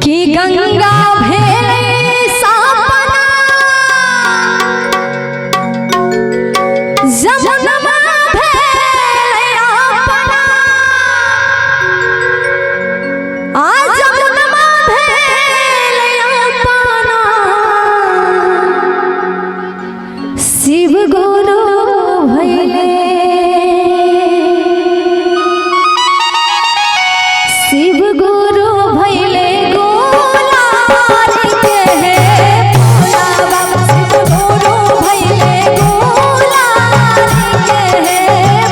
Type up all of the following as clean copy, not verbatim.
कि गंगा भेलै सपना जमुना भेलै अपना आ जमुना भेलै अपना शिव गुरु भैले शिव गुरु भैले गोलार के हे भोला बाबा शिव गुरु भैले गोलार के हे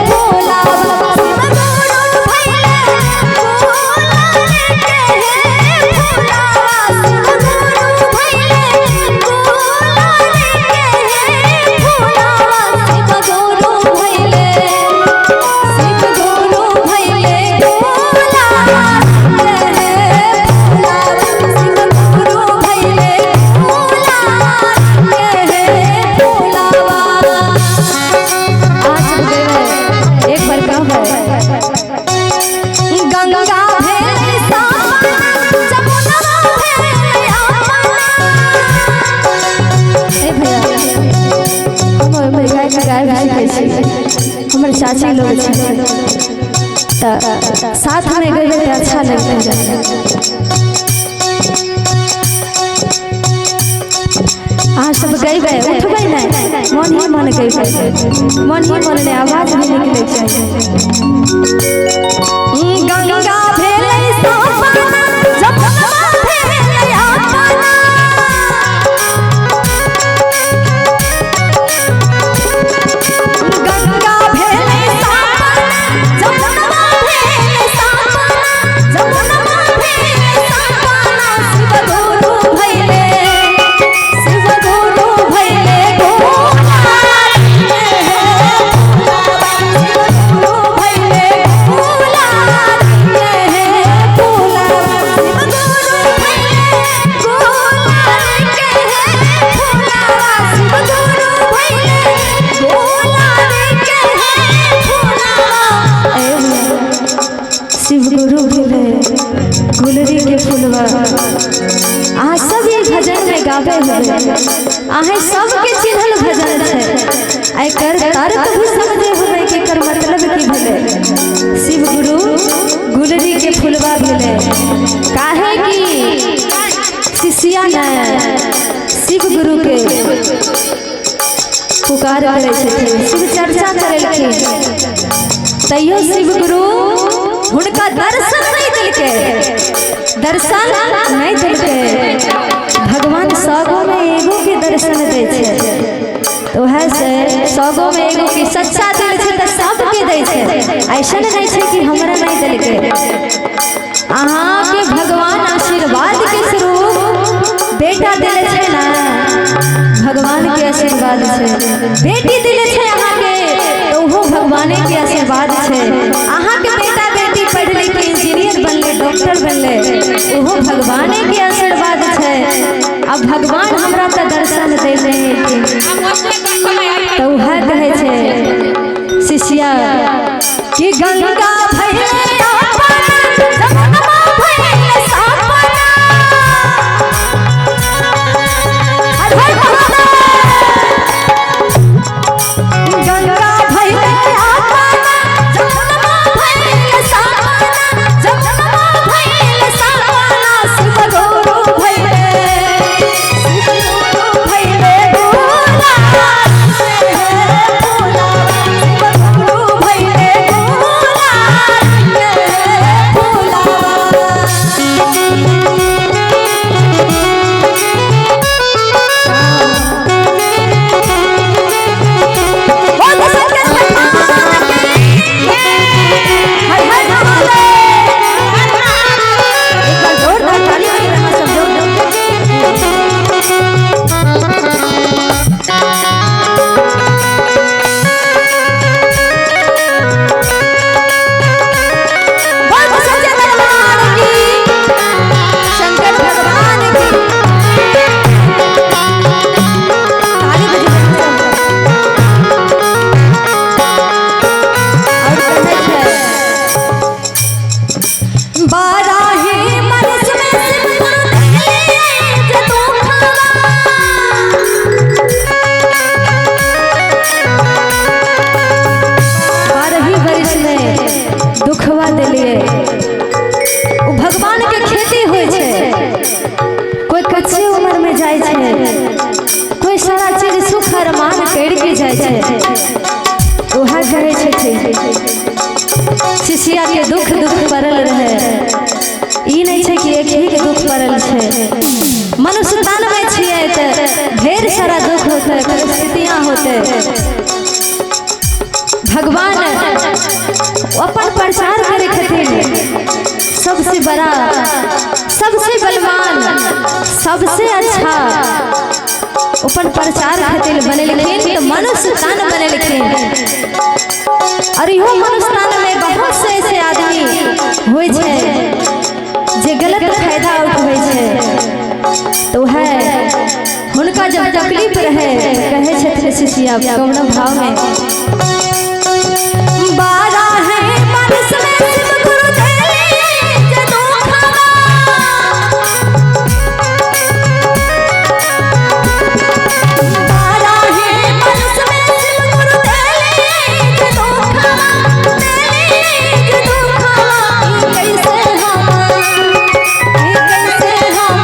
भोला बाबा शिव गुरु भैले गोलार के हे भोला शिव गुरु भैले गोलार के हे भोला शिव गुरु भैले शिव गुरु भैले गोलार के हे भोला शिव गुरु भैले गोलार के हे भोला। आज हम एक बार कहबै गंगा भेलै सपना जमुना भेलै अपना। ए भैया, हम ओहिमे गाय गाय गाय छी, हमर चाची लोग छै तऽ साथमे गएबै तऽ अच्छा लगतै। अहाँ सब गएबै, उठबै नहि, मन ही मन गएबै, मन ही मन नहि, आवाज भी निकलै चाही। गंगा भेलै सपना जमुना भेलै अपना। गंगा भेलै सपना जमुना भेलै सपना जमुना भेलै सपना शिव गुरु भैले शिव गुरु भैले गोलार के हे भोला शिव गुरु भैले गोलार के हे भोला शिव गुरु भैले गोलार के हे भोला शिव गुरु भैले गोलार के हे भोला। ए शिव गुरु भेलै गुलरी के फुलवा। अहाँ सब ई भजन में गाबै होबै, अहाँ सबके चिन्हल भजन छै। एकर तर्क भी समझे होबै कि एकर मतलब की भेलै। शिव गुरु गुलरी के फुलवा भेलै, काहे कि शिष्या ने शिव गुरु के पुकार करै छथिन, शिव चर्चा करेलखिन, तैयो शिव गुरु हुनका दर्शन नहीं देलकै, दर्शन नहीं देलकै। भगवान सौगो में एगो के दर्शन दै छै, तो वएह से सौगो में एगो के सच्चा दिल छै तऽ सबके दै छै। ऐसा नहीं छै कि हमरा नहीं देलकै। अहाँके भगवान आशीर्वाद के स्वरूप बेटा देले छै ना, भगवान के आशीर्वाद छै। बेटी देले छै अहाँके तऽ ओहो भगवाने के आशीर्वाद छै। अहाँके बेटा बेटी पढ़ि लिख के इंजीनियर बनले, डॉक्टर बनले, ओहो भगवाने के आशीर्वाद छै। अब भगवान हमरा तऽ दर्शन देले तऽ उएह कहै छै शिष्या कि गंगा भैले अपना जमुना भैले सपना। हर हर महादेव। गंगा भैले अपना जमुना भैले सपना जमुना भैले सपना शिव गुरु भैले शिव छै। मनुष्य तन में छियै तऽ ढेर सारा दुख होतै, परिस्थितियाँ होतै। भगवान अपन प्रचार करे खातिर सबसे बड़ा, सबसे बलवान, सबसे अच्छा अपन प्रचार खातिर बनेलखिन तऽ मनुष्य तन बनेलखिन। और इहो मनुष्य तन में बहुत से ऐसे आदमी होइ छै जे गलत फायदा उठबै छै। तो है हुनका जब तकलीफ रहे कहै छथिन शिष्या कौन भाव में, बारह है बरस में शिव गुरु देले जदो खावा, बारह है बरस में शिव गुरु देले जदो खावा, देले जदो खावा, कैसे हम, कैसे हम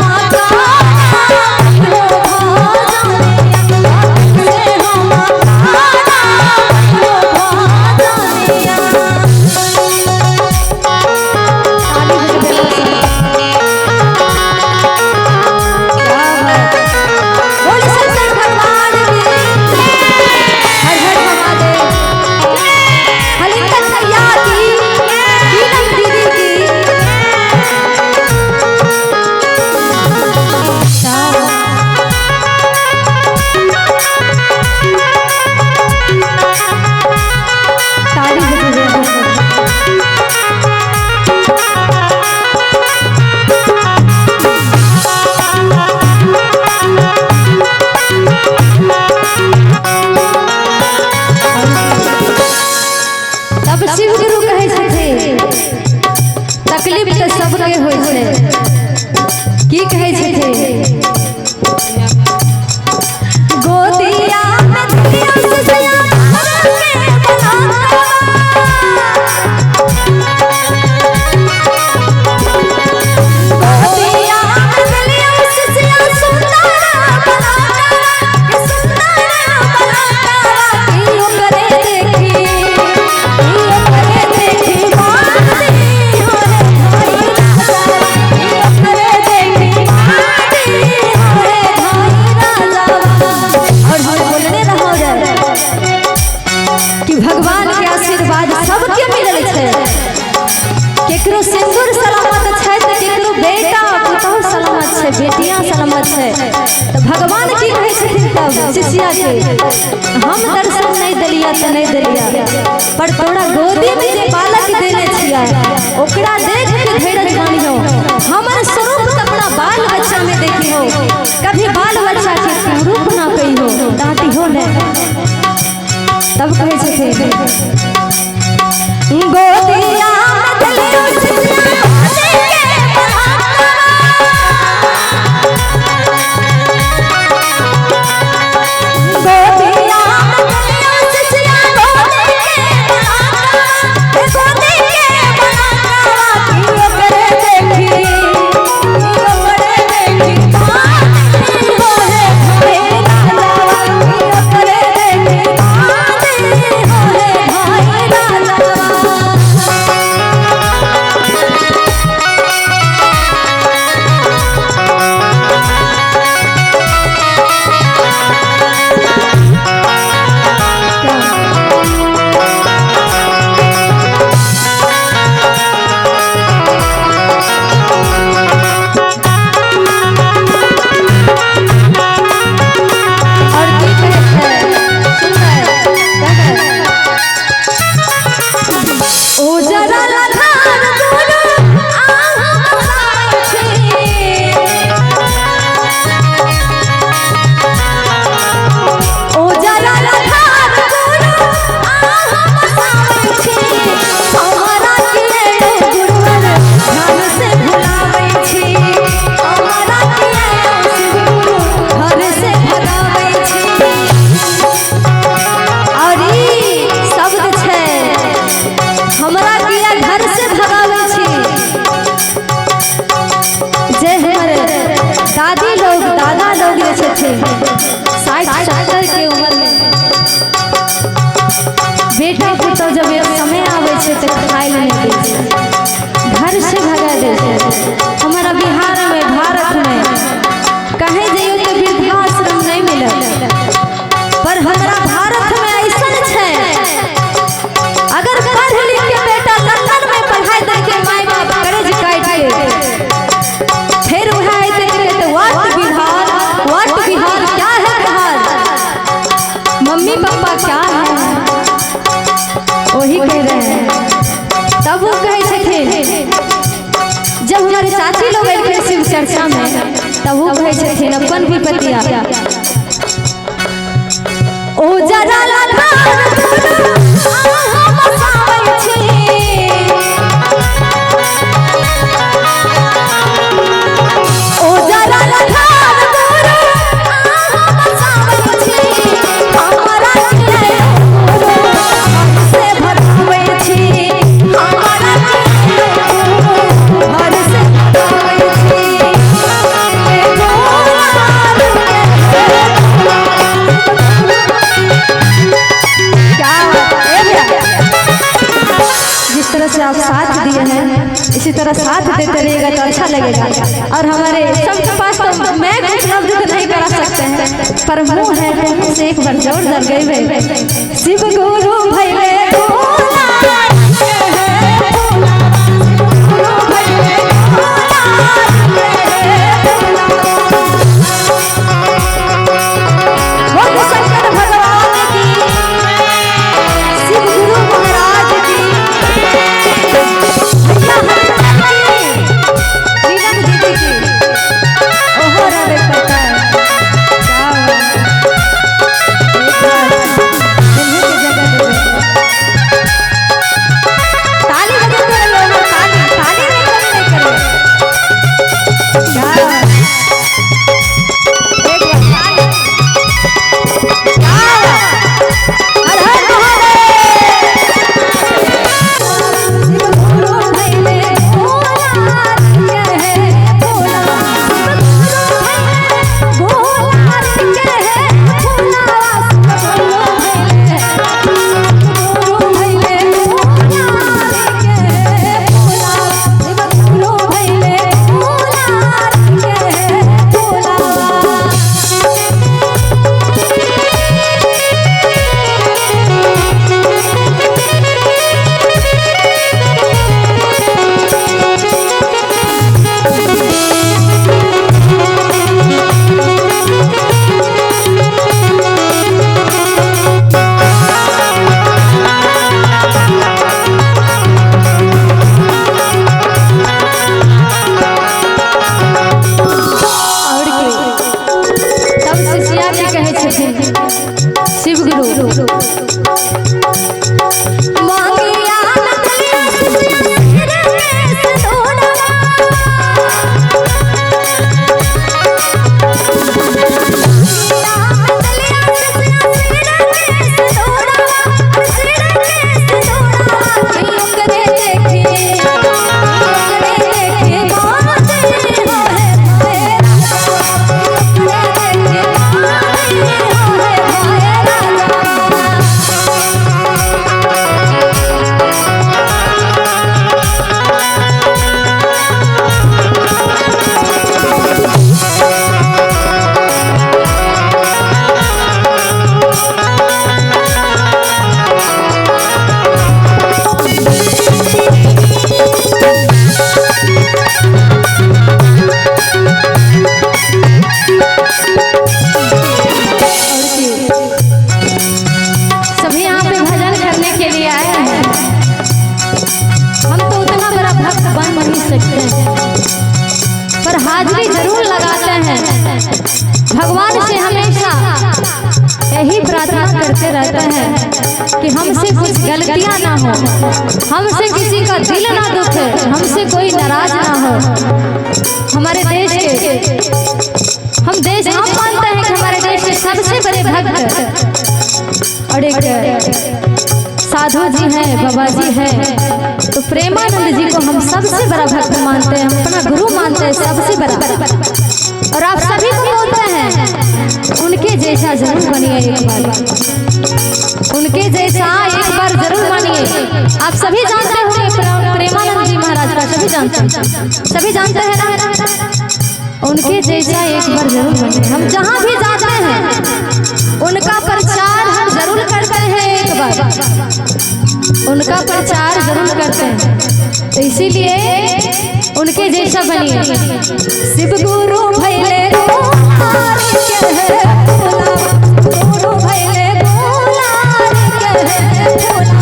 तब शिव गुरु कहै छथिन तकलीफ तऽ सबके होइ छै। की कहै छथिन, गोदिया में दिया सिसिया के बनावा, गोदिया में दिया सिसिया सुंदर बनावा, के सुंदर बनावा, की ओकरे देखी, की ओकरे देखी मानती हो रे भाई राजा, की ओकरे देखी मानती हो रे भाई राजा। और हम बोलने रहो रे कि भगवान के आशीर्वाद सबके मिलल छै। केकरो सिंदूर सलामत छै तऽ केकरो बेटा पुतहु सलामत छै, बेटियां सलामत छै। तऽ भगवान की कहै छथिन तब शिष्या के, हम दर्शन नहीं देलिया तऽ नहीं देलिया, पर तोरा गोदी में जे बालक देने छिया ओकरा देख के धैर्य बान्हियो, हमर स्वरूप तऽ अपना बाल बच्चा में देखिहो, कभी बाल बच्चा के कुरूप ना कहिहो, डांटिहो नहीं। तब कहै छथिन गोदिया में दिलियो सिसिया के बनावा, गोदिया में दिलियो सिसिया गोदी के बनावा, गोदी के बनावा, की ओकरे देखी, की ओकरे देखी मानती हो रे भाई राजा, की ओकरे देखी मानती हो रे भाई राजा। और की कहै छै, सुनबै, कहबै। ओ जरा लखान गुरु अहाँ बसाबै छी, ओ जरा लखान गुरु अहाँ बसाबै छी, हमरा किए गुरुवर ध्यान से भुलाबै छी, हमरा किए शिव गुरु घर से भगाबै छी। और ई शब्द छै हमरा किया घर से भगाबै छी, जे हमर दादी लोग दादा लोग जे छथिन 60-70 के उम्र में बेटा पुतोह जब एक समय आबै छै तऽ खाय लए नहि दै छै, घर से भगा दै छै। हमारा बिहार में, भारत तब वो कहै छथिन अपन विपतिया ओ जरा लगा अहाँ बसाबै छी ओ जरा लगा अहाँ बसाबै छी हमरा के से भगाबै छी हमरा के घर से भगाबै छी क्या ए भैया, जिस तरह से आप साथ दिए हैं इसी तरह साथ देते रहिएगा तो अच्छा लगेगा। और हमारे सबके पास तो मैं उपलब्ध तो नहीं करा सकते हैं, पर मुँह है तो मुँह से एक बार जोरदार गए शिव गुरु भैले बोलो शंकर भगवान की, शिव गुरु महाराज की, भैया हनुमान की, नीलम दीदी की। ओहो रवे पता है क्या हुआ? एक बार इन्हीं की जगह दे दे। ताली बजाते रहिए ना, ताली ताली नहीं कमी नहीं करिए। क्या हुआ? एक बार ताली। क्या हुआ? हर हर महादेव। शिव गुरु भैले भोला के भोला, शिव गुरु भैले भोला के भोला, शिव गुरु भैले भोला के भोला, शिव गुरु भैले भोला के भोला। और के तब शिष्या के कहै छथिन शिव गुरु मांगिया नकलिया शिष्या सिर के सलोनवा, मांगिया नकलिया शिष्या सिर के सलोनवा, सिर के सलोनवा, कि ओकरे देखी ओकरे देखी बाते हो है सभी यहाँ पे भजन करने के लिए आए हैं। हम तो उतना बड़ा भक्त बन नहीं सकते हैं, पर हाजिरी जरूर लगाते हैं। भगवान से हमेशा यही प्रार्थना करते रहते हैं कि हमसे कुछ गलतियाँ ना हो, हमसे किसी का दिल ना दुखे, हमसे कोई नाराज ना हो। हमारे देश के हम देश हम मानते हैं कि हमारे देश के सबसे बड़े भक्त और एक साधु जी हैं, बाबा जी हैं, तो प्रेमानंद जी को हम सबसे बड़ा भक्त मानते हैं, हम अपना गुरु मानते हैं सबसे बड़ा। और आप सभी को बोलते हैं उनके जैसा जरूर बनिए एक बार, उनके जैसा एक बार जरूर बनिए। आप सभी जानते होंगे प्रेमानंद जी महाराज का, सभी जानते हैं, सभी जानते हैं ना। उनके जैसा एक बार जरूर बनिए। हम जहाँ भी जाते हैं उनका प्रचार हम जरूर करते हैं, एक बार उनका प्रचार जरूर करते हैं, तो इसीलिए उनके जैसा बनिए। शिव गुरु भैले गोलार के भोला, गुरु भैले गोलार के भोला,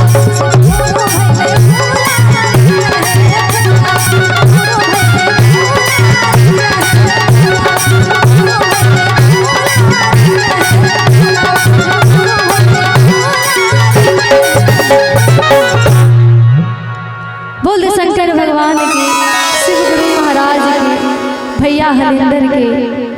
गुरु भैले गोलार के भोला, गुरु भैले गोलार के भोला। भैया हरिंदर के।